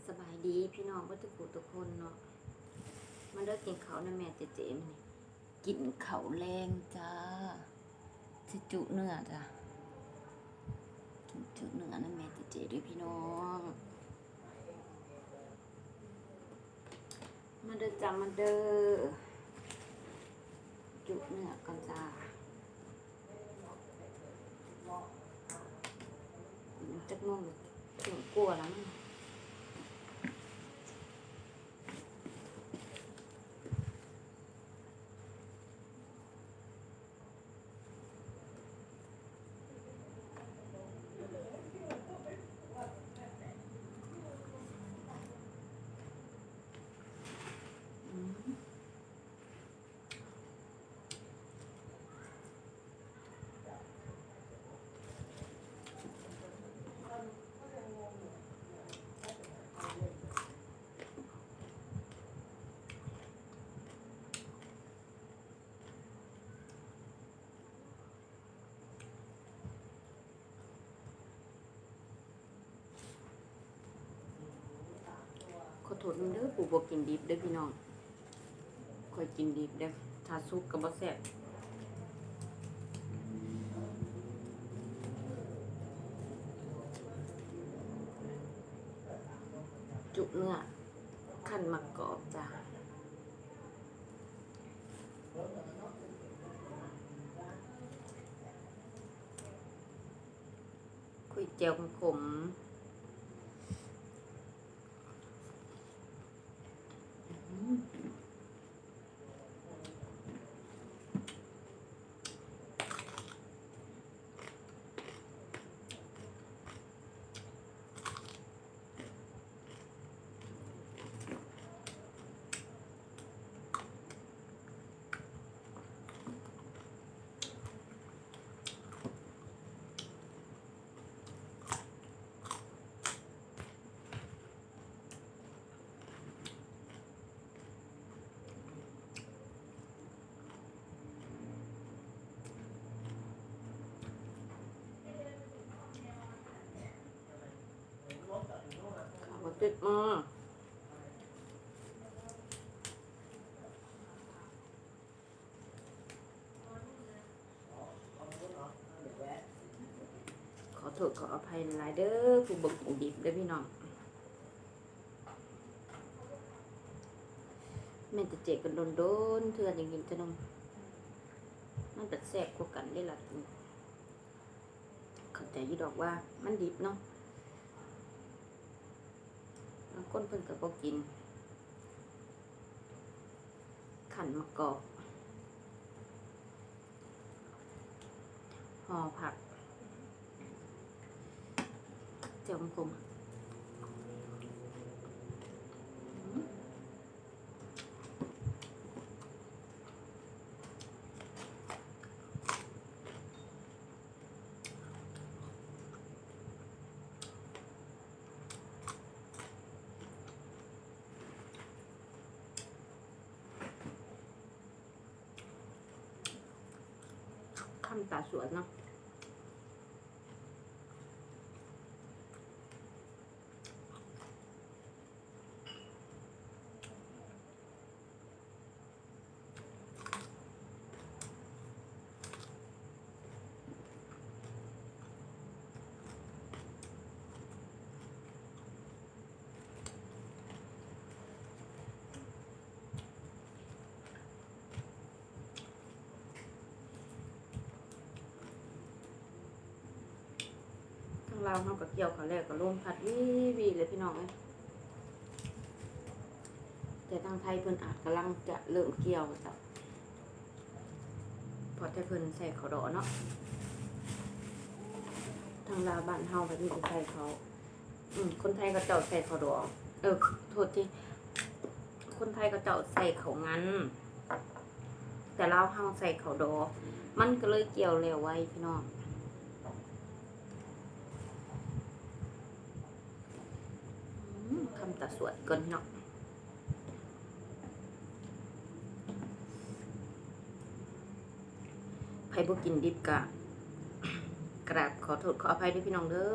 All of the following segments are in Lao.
ສະບາຍດີພີ່ນ້ອງເບິດທຸກຜູ້ທຸກຄົນເນາະ ມາເດີກິນເຂົ້ານຳແມ່ເຈເຈມື້ນີ້ ກິນເຂົ້າແລງຈ້າ ຊິຈຸເນື້ອຈ້າ ກິນຈຸເນື້ອນຳແມ່ເຈເຈເດີພີ່ນ້ອງ ມາເດີຈ້າ ມາເດີ ຈຸເນື້ອກ່ອນຈ້າ. ຈັກໂມງ ທ່ຽງກວ່າແລ້ວ. ຂໍໂທດນຳເດີ ຜູ້ບໍ່ກິນດິບເດີພີ່ນ້ອງ ຂ້ອຍກິນດິບເດີ ຖ້າສຸກກໍບໍ່ແຊບ. ຈຸເນື້ອ ຄັນມັກກອບຈ້າ. ຄຸຍແຈ່ວຂົມໆ. ເຂົ້າບໍ່ຕິດໝໍ້. ຂໍໂທດຂໍອະໄພຫຼາຍໆເດີ ຜູ້ບໍ່ກິນດິບເດີພີ່ນ້ອງ. ແມ່ນແຕ່ເຈກກັນດົນໆເທື່ອຈຶ່ງກິນເທື່ອໜຶ່ງ ມັນກໍແຊບກວ່າກັນເດ້ລະ. ເຂົ້າໃຈຢູ່ດອກວ່າມັນດິບເນາະ ບາງຄົນເພິ່ນກໍບໍ່ກິນ ຄັນໝາກກອກ ຫໍ່ຜັກ ແຈ່ວຂົມໆ. ຄຳຕາສວນເນາະ. ທາງລາວເຮົາກໍກ່ຽວເຂົ້າແລ້ວ ກໍລົມພັດວີໆເລີຍພີ່ນ້ອງເອີຍ. ແຕ່ທາງໄທເພິ່ນອາດກຳລັງຈະເລີ່ມກ່ຽວ ເພາະແຕ່ເພິ່ນໃສ່ເຂົ້າດອກເນາະ. ທາງລາວບ້ານເຮົາກໍມີແຕ່ໃສ່ເຂົ້າ ອືມ ຄົນໄທເຂົາເຈົ້າໃສ່ເຂົ້າດອກ ເອີ ໂທດທີ ຄົນໄທເຂົາເຈົ້າໃສ່ເຂົ້າງັນ ແຕ່ລາວເຮົາໃສ່ເຂົ້າດອກ ມັນກໍເລີຍກ່ຽວແລ້ວໄວພີ່ນ້ອງ. ອືມ ຄຳຕາສວນກ່ອນເນາະ. ໃຜບໍ່ກິນດິບກະກະລາບຂໍໂທດຂໍອະໄພເດີພີ່ນ້ອງເດີ.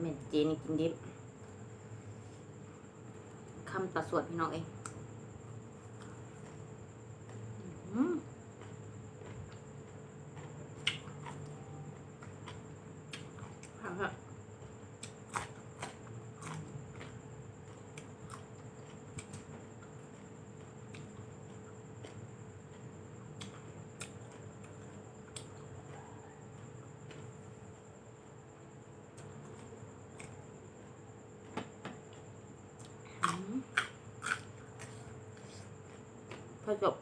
ແມ່ນເຈນີ້ກິນດິບ ຄຳຕາສວດ ພີ່ນ້ອງເອີຍ. ອືມ ຄັກໆ. ອືມ ພໍຈົບ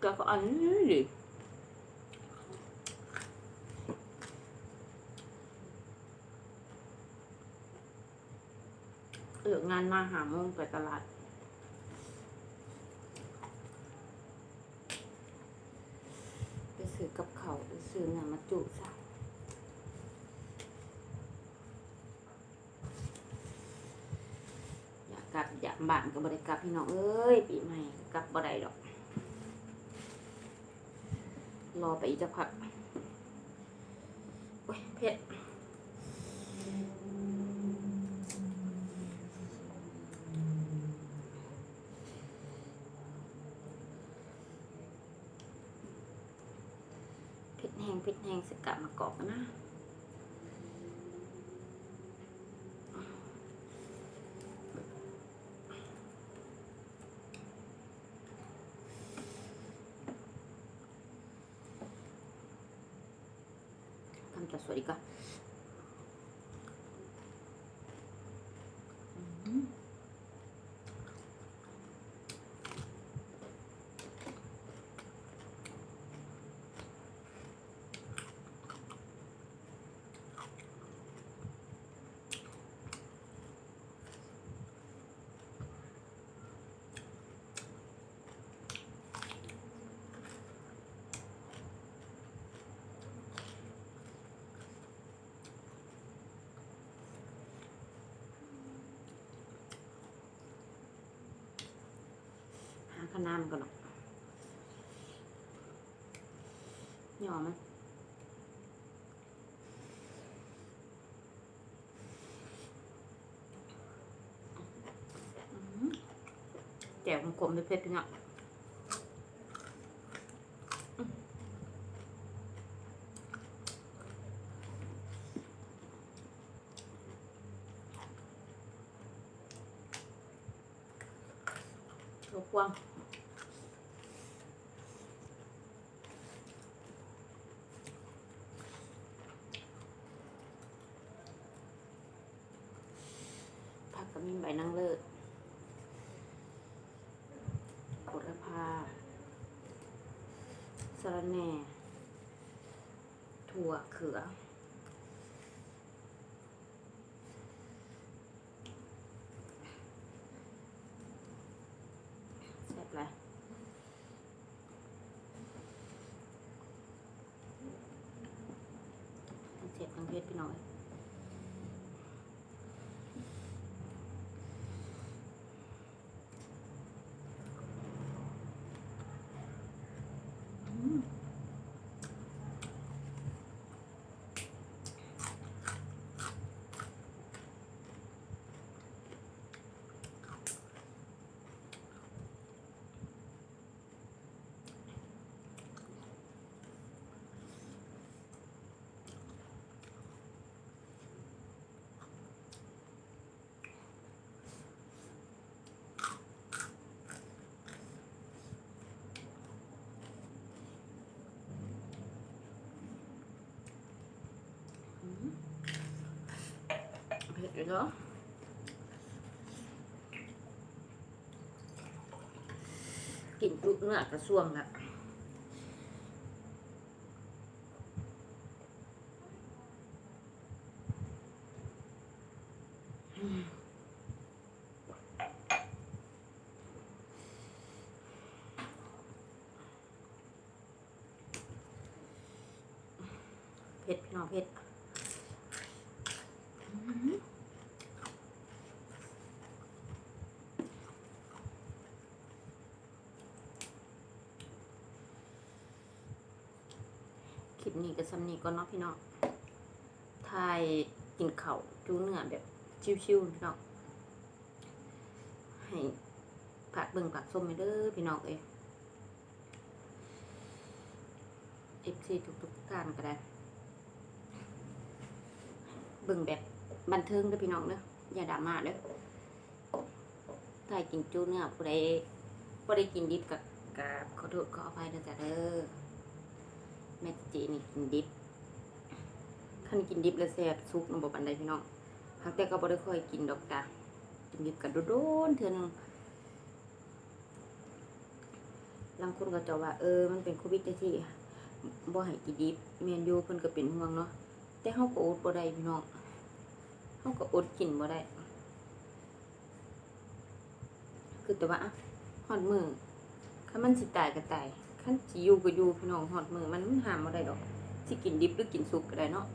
ແກະກໍອັນນີ້ດີ. ເລີກງານມາຫ້າໂມງໄປຕະຫຼາດ ໄປຊື້ກັບເຂົ້າ ໄປຊື້ເນື້ອມາຈຸຊະ. ຢາກກັບ ຢາກບ້ານກໍບໍ່ໄດ້ກັບ ພີ່ນ້ອງເອີຍ ປີໃໝ່ກັບບໍ່ໄດ້ດອກ. ລໍໄປອີກຈັກພັກ. ໂອ້ຍ ເຜັດ. ເຜັດແຮງ ເຜັດແຮງ ຊິກັບມາກອກນະ. ຄຳຕາສວດອີກກະ ອືມ. ຫາຄະນ້າມັນກ່ອນເນາະ ຫຍໍ້ມັນ. ແຈ່ວຂົມໆ ເຜັດໆ ພີ່ນ້ອງ. ຖົ່ວພວງ ຜັກກະມີໃບນາງເລີດ ໂຫລະພາ ສະລະແໜ່ ຖົ່ວເຂືອ. ແຊບຫຼາຍ ທັງແຊບທັງເຜັດ ພີ່ນ້ອງເອີຍ. ເຜັດຢູ່ເນາະ ກິນຈຸເນື້ອກະຊວງລະ. ເຜັດ ພີ່ນ້ອງ ເຜັດ. ອື ນີ້ກໍສ່ຳນີ້ກ່ອນເນາະພີ່ນ້ອງ ຖ່າຍກິນເຂົ້າຈຸເນື້ອແບບຊິວໆ ພີ່ນ້ອງ ໃຫ້ຝາກເບິ່ງຝາກຊົມແດ່ເດີພີ່ນ້ອງເອີຍ ເອັຟຊີທຸກໆທ່ານກໍໄດ້ ເບິ່ງແບບບັນເທີງເດີພີ່ນ້ອງເດີ ຢ່າດຣາມາເດີ. ຖ້າກິນຈຸເນື້ອ ຜູ້ໃດບໍ່ໄດ້ກິນດິບກໍ ກໍຂໍໂທດຂໍອະໄພເດີຈ້າເດີ. ແມ່ເຈນີ້ກິນດິບ ຄັນກິນດິບແລ້ວແຊບ ສຸກນະບໍ່ປານໃດພີ່ນ້ອງ ຫາກແຕ່ກໍບໍ່ໄດ້ຄ່ອຍກິນດອກຈ້າ ກິນດິບກໍດົນໆເທື່ອໜຶ່ງ. ລາງຄົນເຂົາເຈົ້າວ່າ ເອີ ມັນເປັນໂຄວິດຈັ່ງຊີ້ ບໍ່ໃຫ້ກິນດິບ ແມ່ນຢູ່ ເພິ່ນກໍເປັນຫ່ວງເນາະ ແຕ່ເຮົາກໍອົດບໍ່ໄດ້ພີ່ນ້ອງ ເຮົາກໍອົດກິນບໍ່ໄດ້ ຄືແຕ່ວ່າ ອະ ຮອດມື້ ຄັນມັນຊິຕາຍກໍຕາຍ ຄັນຊິຢູ່ກໍຢູ່ພີ່ນ້ອງ ຮອດມື້ມັນ ມັນຫ້າມບໍ່ໄດ້ດອກ ຊິກິນດິບຫຼືກິນສຸກກໍໄດ້ເນາະ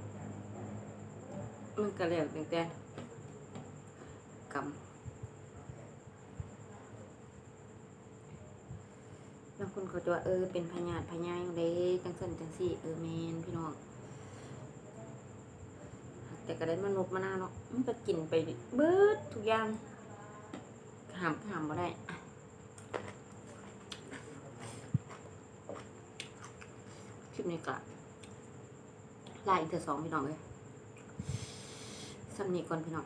ມັນກໍແລ້ວຕັ້ງແຕ່ກຳ. ບາງຄົນເຂົາຈະວ່າ ເອີ ເປັນພະຍາດພະຍາຫຍັງເດ້ ຈັ່ງຊັ້ນຈັ່ງຊີ້ ເອີ ແມ່ນພີ່ນ້ອງ ແຕ່ກໍໄດ້ມະນຸດມະນາເນາະ ມັນກໍກິນໄປເບິດທຸກຢ່າງ ຫ້າມ ຫ້າມບໍ່ໄດ້. ຄລິບນີ້ກໍ ລາອີກເທື່ອສອງພີ່ນ້ອງເອີຍ ສ່ຳນີ້ກ່ອນພີ່ນ້ອງ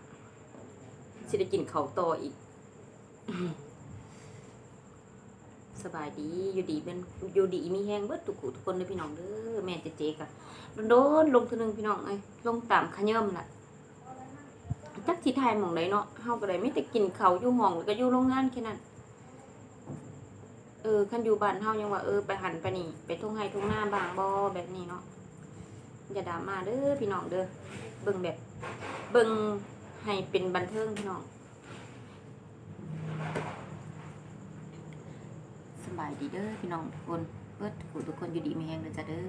ຊິໄດ້ກິນເຂົ້າຕໍ່ອີກ ສະບາຍດີ ຢູ່ດີເປັນ ຢູ່ດີມີແຮງເບິດທຸກຜູ້ທຸກຄົນເດີພີ່ນ້ອງເດີ. ແມ່ເຈເຈກະດົນໆລົງເທື່ອໜຶ່ງພີ່ນ້ອງເອີຍ ລົງຕາມຂະເຢິມລະ ຈັກຊິຖ່າຍໝ່ອງໃດເນາະ ເຮົາກໍໄດ້ມີແຕ່ກິນເຂົ້າຢູ່ຫ້ອງ ແລ້ວກໍຢູ່ໂຮງງານແຄ່ນັ້ນ. ເອີ ຄັນຢູ່ບ້ານເຮົາຍັງວ່າ ເອີ ໄປຫັ້ນໄປນີ້ ໄປທົ່ງໄຮ່ທົ່ງນາບ້າງບໍ່ ແບບນີ້ເນາະ. ຢ່າດຣາມາເດີພີ່ນ້ອງເດີ ເບິ່ງແບບ ເບິ່ງໃຫ້ເປັນບັນເທີງພີ່ນ້ອງ. ສະບາຍດີເດີພີ່ນ້ອງທຸກຄົນ ເບິດທຸກຜູ້ທຸກຄົນ ຢູ່ດີມີແຮງເດີຈ້າເດີ.